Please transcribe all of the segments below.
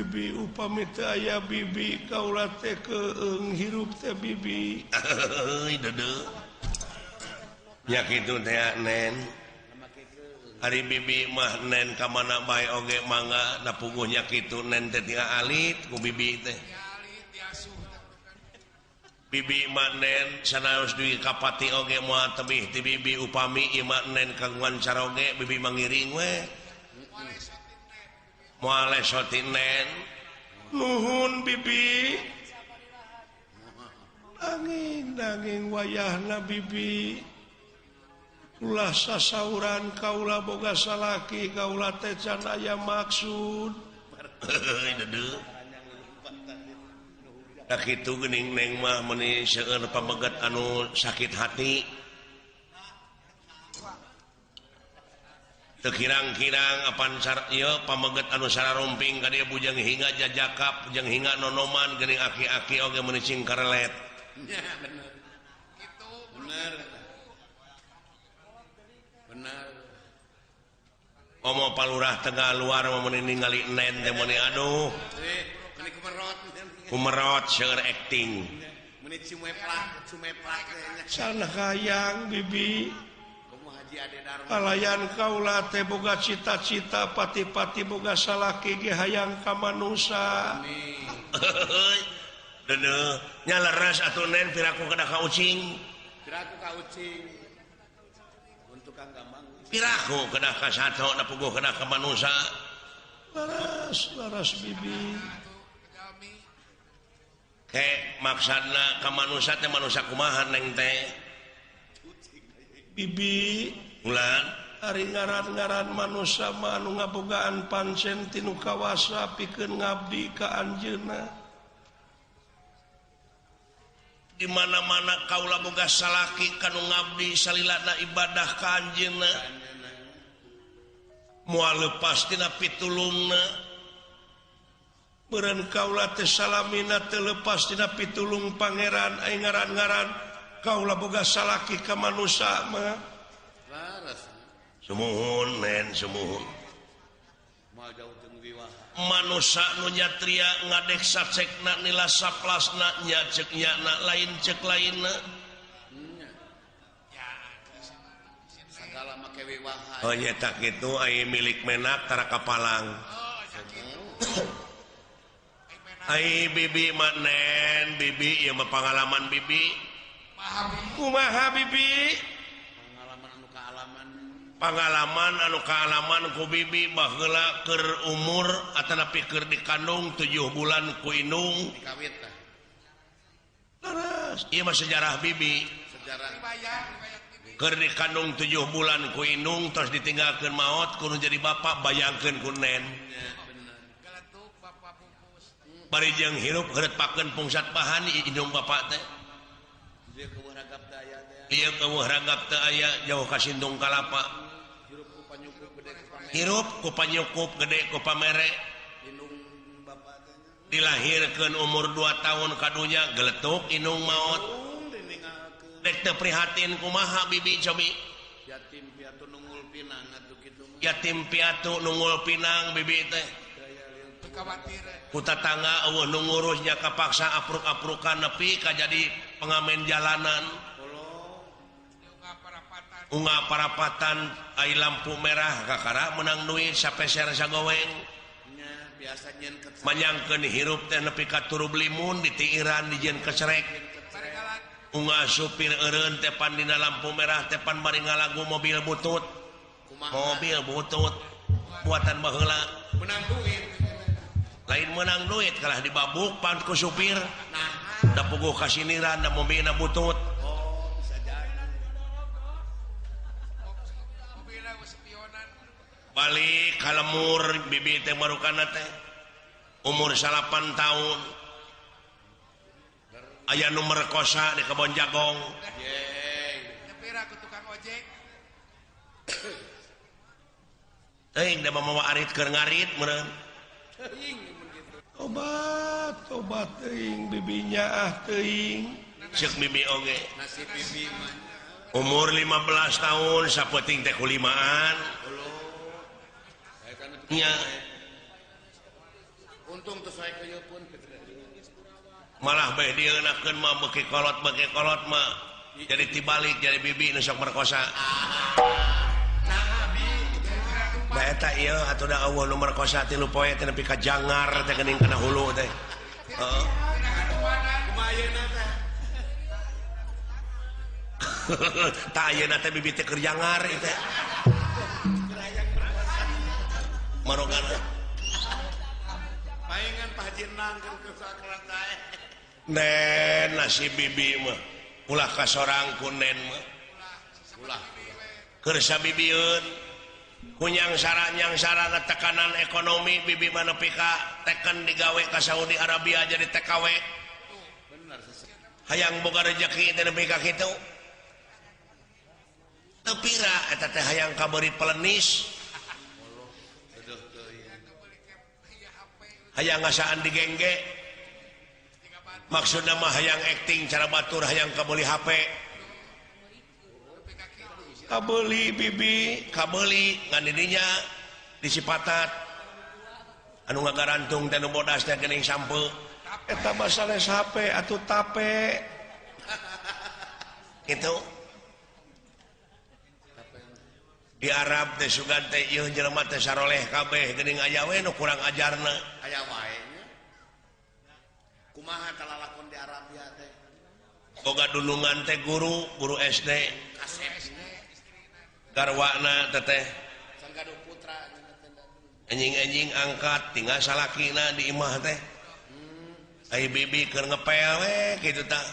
Bibi upami teu aya bibi kaula teh keung hirup teh bibi. Heuy deudeuh. Nya kitu teh Nen. Ari bibi mah Nen ka mana bae oge mangga da puguhnya kitu Nen teh tinggal alit ku bibi teh. Bibi mah Nen sanaos dugi ka pati oge moal tebih ti bibi upami ieu mah Nen kagungan caroge bibi mangiring we. Moal leso ti Nen. Nuhun bibi. Nanging nanging wayahna bibi. Ulah sasauran kaula boga salaki kaula teh can aya maksud. Deudeuh. Da kitu geuning Neng mah meuni seueur pameget anu sakit hati. Teu kirang-kirang apan ieu pameget anu sararumping ka dieu bujang hingga jajakap jeung hingga nonoman geuning aki-aki oge meuni cing karelet. Nya bener. Kitu bener. Benar. Omo palurah Tegal luar mah meuni ningali Nen teh meuni aduh. Meuni kumerot. Kumerot seueur acting. Meuni cumeplak, cumeplak teh nya. Sana hayang bibi. Kumaha Haji Ade Darma. Kalayan kaula teh boga cita-cita pati-pati boga salaki ge hayang ka manusa. Deudeuh, nya leres atuh Nen piraku kedah ka ucing. Piraku ka ucing. Tukang gampang. Piraku kedah ka sato na puguh kedah ka manusa. Laras, laras bibi. Ke maksudna ka manusa teh manusa kumaha Neng teh? Bibi, ulan ari ngaran-ngaran manusa mah anu ngabogaan pancen tinu kawasa pikeun ngabdi ka anjeunna. Di mana-mana kaula boga salaki kanu ngabdi salilana ibadah ka anjeunna. Moal lepas tina pitulungna. Beureun kaula teh salamina teu lepas tina pitulung pangeran ai ngaran-ngaran kaula boga salaki ka manusa mah. Laras. Sumuhun Nen sumuhun. Moal jauh jeung wiwaha. Manusa nu nyatria ngadek sacekna nila saplasna nya ceuk nyana lain ceuk lainna. Sagala make wiwaha. Oh nya tak kitu ai milik menak tara kapalang. Ai bibi mah Nen bibi ieu mah pangalaman bibi. Kumaha bibi? Pangalaman anu kaalaman. Pangalaman anu kaalaman ku bibi baheula keur umur atanapi keur dikandung 7 bulan ku indung. Dikawit tah. Leres, ieu mah sejarah bibi. Sejarah. Keur dikandung 7 bulan ku indung terus ditinggalkeun maot kudu jadi bapak bayangkeun ku Nen. Bari jeung hirup heureutpakeun pungsat bahan indung bapak teh. Ieu keueuh ragap teu aya jauh ka Sindung Kalapa. Hirup ku panyukup gede ku pamere. Dilahirkeun umur 2 tahun kadunya geletuk indung maot. Dek teu prihatin kumaha bibi cobi. Yatim piatu nungul pinang atuh kitu mah. Yatim piatu nungul pinang bibi teh. Ku tatangga eueuh nu ngurusnya kapaksa apruk-aprukan nepi ka jadi pengamen jalanan. Unga parapatan ai lampu merah kakara menang duit sapeser sagoweng. Manyangkeun hirup teh nepi ka turub limun ditiiran dijieun kecerek. Unga supir eureun teh pan dina lampu merah teh pan bari ngalagu mobil butut. Mobil butut buatan baheula. Menang duit. Lain menang duit kalah dibabuk pan ku supir. Da puguh kasiniran da mobilna butut. Balik ka lemur bibi teh marukana teh umur 8 tahun aya nu merkosa di kebon jagong. Nyepir aku tukang ojek. Teuing da mamawa arit keur ngarit meureun. Obat, obat teuing bibinya ah teuing. Ceuk bibi oge. Nasib bibi mah. Umur 15 tahun sapenting teh kulimaan. Nya. Untung teu soek pun. Malah bae dieunakeun mah beuki kolot mah. Jadi tibalik jadi bibi nu sok merkosa. Nah eta ieu atuh da eueuh nu merkosa 3 poe teh nepi ka jangar teh geuning kana hulu teh. Heeh. Tah ayeuna teh bibi teh keur jangar ieu teh. Marogana. Paingan Pak Haji Nang keur sakrat teh. Nen nasib bibi mah ulah ka sorang ku nen mah. Ulah. Keur sabibieun kunyang sarana tekanan ekonomi bibi mah nepi ka teken digawe ka Saudi Arabia jadi TKW. Bener. Hayang boga rejeki teh nepi ka kitu. Teu pira eta teh hayang kabeuri pelenis. Hayang ngasaan digengge. Maksudna mah hayang acting cara batur hayang kabeuli HP. Kabeuli bibi, kabeuli ngan didinya disipatat. Anu ngagarantung teh nu bodas teh geuning sampe. Eta mah sanes HP atuh tape. Kitu. Di Arab teh sugan teh ieu jelema teh saroleh kabeh geuning aya we nu kurang ajarna. Aya wae nya. Kumaha kalalakon di Arabia teh? Boga dulungan teh guru, guru SD. Garwana teteh. Sanggaduh putra anjing-anjing angkat tinggal salakina di imah teh. Ai bibi keur ngepel we kitu tah.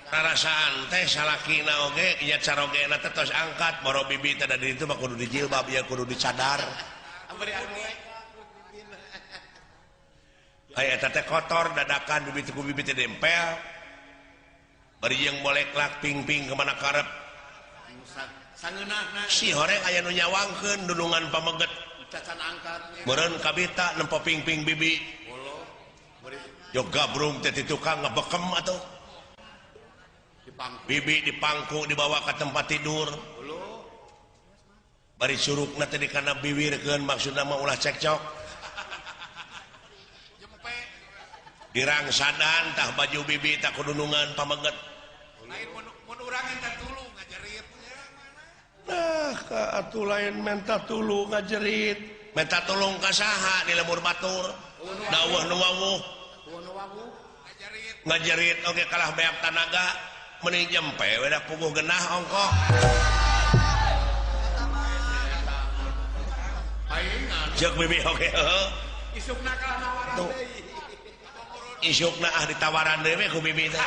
Karasaan teh salakina oge nya carogena teh tos angkat boro bibi teh da di ditu mah kudu dijilbab ya kudu dicadar. Ai eta teh kotor dadakan bibi teh ku bibi teh dempel. Bari jeung boleklak ping-ping kemana karep. Si horeng aya nu nyawangkeun dunungan pameget. Meureun kabita nempo ping-ping bibi. Yo gabrung teh ti tukang ngebekem atuh. Bibi dipangku dibawa ke tempat tidur. Bari surukna teh dikana biwirkeun maksudna mah ulah cekcok. Dirangsadan tah baju bibi tah kudunungan pameget. Lain mun urang minta tulung ngajerit. Nah, ka atuh lain minta tulung ngajerit. Minta tulung ka saha di lembur batur. Daweuh nu wawuh. Ngajerit oge kalah beak tanaga. Mending jempe we da puguh genah ongkoh. Jeung bibi oge heuh. Isukna kalah nawaran deui. Isukna ah ditawaran deui we ku bibi teh.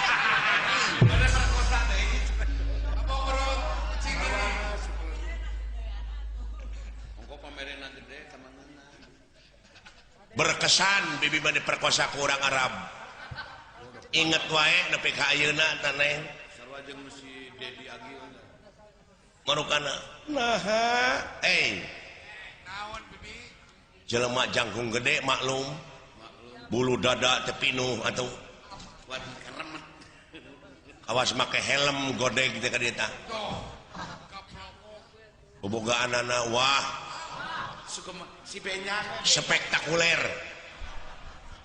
Berkesan bibi mah diperkosa ku urang Arab. Inget wae nepi ka ayeuna teh neng. Sarua jeung si Dedi Agil. Marukana. Naha, eh. Naon bibi? Jelema jangkung gede maklum. Bulu dada teh pinuh atuh. Awas make helm godeg teh ka dieu tah. Bobogaanana wah. Si Benjang spektakuler.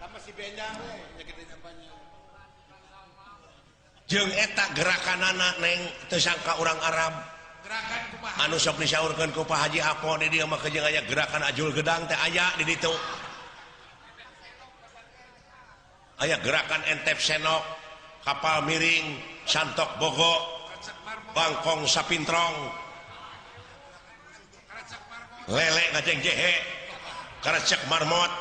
Sama si Benjang we nya gede nyampanya. Jeung eta gerakanana neng teu sangka urang Arab. Gerakan kumaha? Anu sok disaurkeun ku Pak Haji Apo di dieu mah jeung aya gerakan ajul gedang teh aya di ditu. Aya gerakan entep senok, kapal miring, santok bogo, bangkong sapintrong, lele ngajeng jehe, karecek marmot,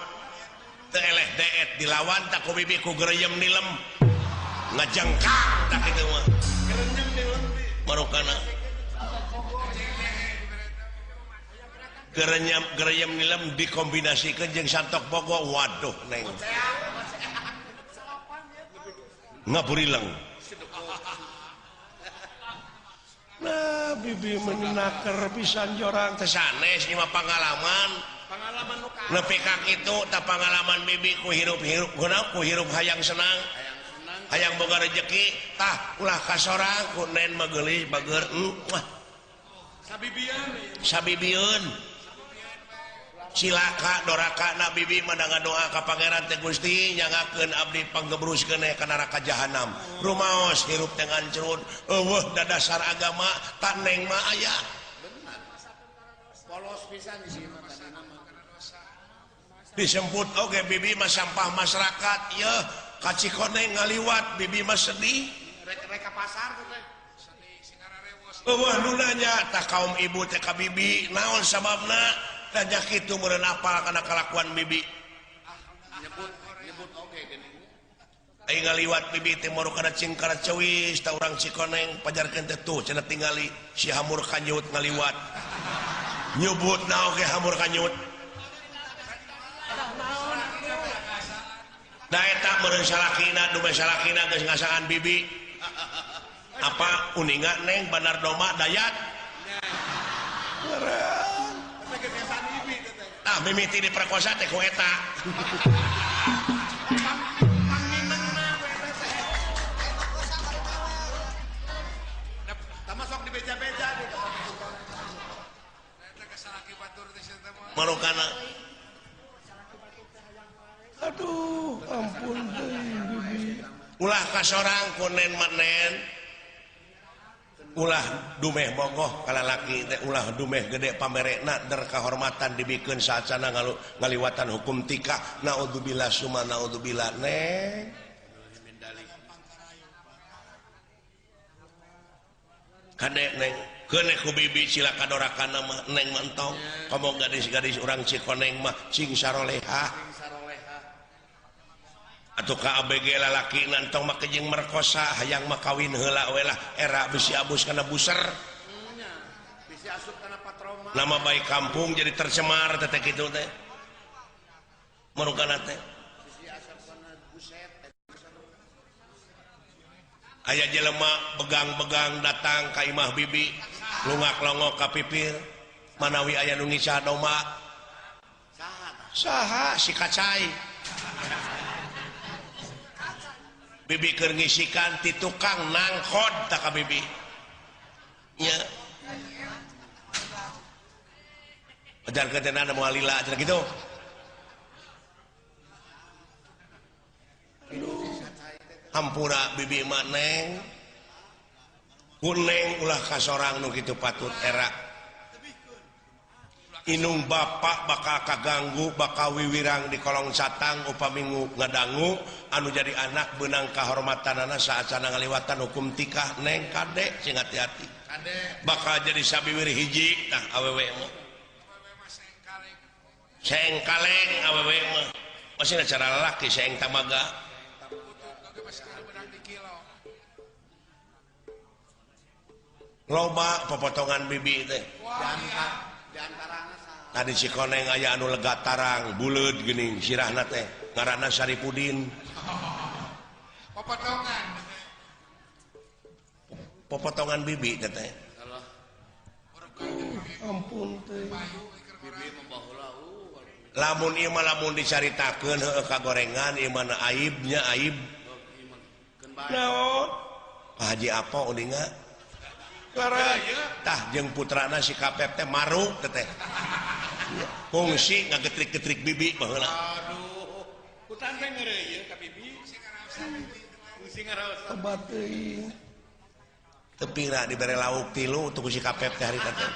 teu eleh deet dilawan tak ku bibi ku gereyem nilem, ngajengkang tak kitu mah. Marukana. Gereyem gereyem nilem dikombinasikeun jeung santok bogo, waduh neng. Ngaburileng. Nah, bibi menaker pisan jorang teh sanes ieu mah pangalaman. Pangalaman nu ka. Nepi ka kitu tah pangalaman bibi ku hirup-hirup guna ku hirup hayang senang. Hayang boga rejeki tah ulah ka sorang ku nen mah geulis bager. Wah. Sabibieun. Sabibieun. Silaka doraka na bibi mah doa ka pangeran teh Gusti nyangakeun abdi panggebruskeun ka neraka jahanam. Rumaos hirup teh ngancrut, eueuh dadasar agama tak neng mah aya. Benar. Polos pisan di sini mah. Disemput oge bibi mah sampah masyarakat yeuh ka Cikoneng ngaliwat bibi mah sedih. Rek ka pasar teh. Eueuh nu nanya tah kaum ibu teh ka bibi naon sababna? Tanya kitu meureun apal kana kalakuan bibi. Nyebut oge geuning. Ai ngaliwat bibi teh moru kana cingkara ceuis ta urang Cikoneng pajarkeun teh tuh cenah tingali si hamur kanyut ngaliwat. Nyebutna oge hamur kanyut. Da eta meureun salakina dume salakina geus ngasaan bibi. Apa uninga neng Bandar Doma Dayat? Ah mimiti diperkosa teh ku eta. Tama sok dibeja-beja Marukana. Aduh, ampun deui bibi. Ulah ka sorang ku nen manen. Ulah dumeh bogoh kalalaki teh ulah dumeh gede pamerekna der kahormatan dibikeun saacana ngaliwatan hukum tikah naudzubillah summa naudzubillah neng kade neng keuneh ku bibi cilaka dorakana mah neng mah entong komo gadis-gadis urang Cikoneng mah cing sarolehah atau ka ABG lalaki nantong mah jeung merkosa hayang mah kawin heula we lah era bisi abus kana buser bisi asup kana patroma nama baik kampung jadi tercemar teh kitu teh marukana teh bisi asup kana buset aya jelema begang-begang datang ka imah bibi lungak-longok ka pipir manawi aya nu ngisah domba saha saha si kacai bibi keur ngisikan ti tukang nangkod tak ka bibi nya ajarkeun teh moal lila cenah kitu aduh hampura bibi mah neng ku neng ulah ka sorang nu kitu patut era inung bapak bakal kaganggu bakal wiwirang di kolong catang upami ngadangu anu jadi anak benang kahormatanana saacana ngaliwatan hukum tikah neng kade sing hati-hati bakal jadi sabiwir hiji tah awewe mah sengkaleng awewe mah masih cara lalaki seng tamaga loba popotongan bibi teh tadi Cikoneng aya anu lega tarang buleud geuning sirahna teh ngaranna Saripudin popotongan popotongan bibi teh teh ampun teh lamun ieu mah lamun dicaritakeun heueuh kagorengan ieu mah aibnya aib naon Pak Haji apa uninga tah jeung putrana si Kapep teh maruk teh teh fungsi ngagetrik-getrik bibi baheula aduh putan teh ngeureuyeuh ka bibi sing ngaraos obat teuing teu pira dibere lauk tilu tuh si Kapep teh harita teh.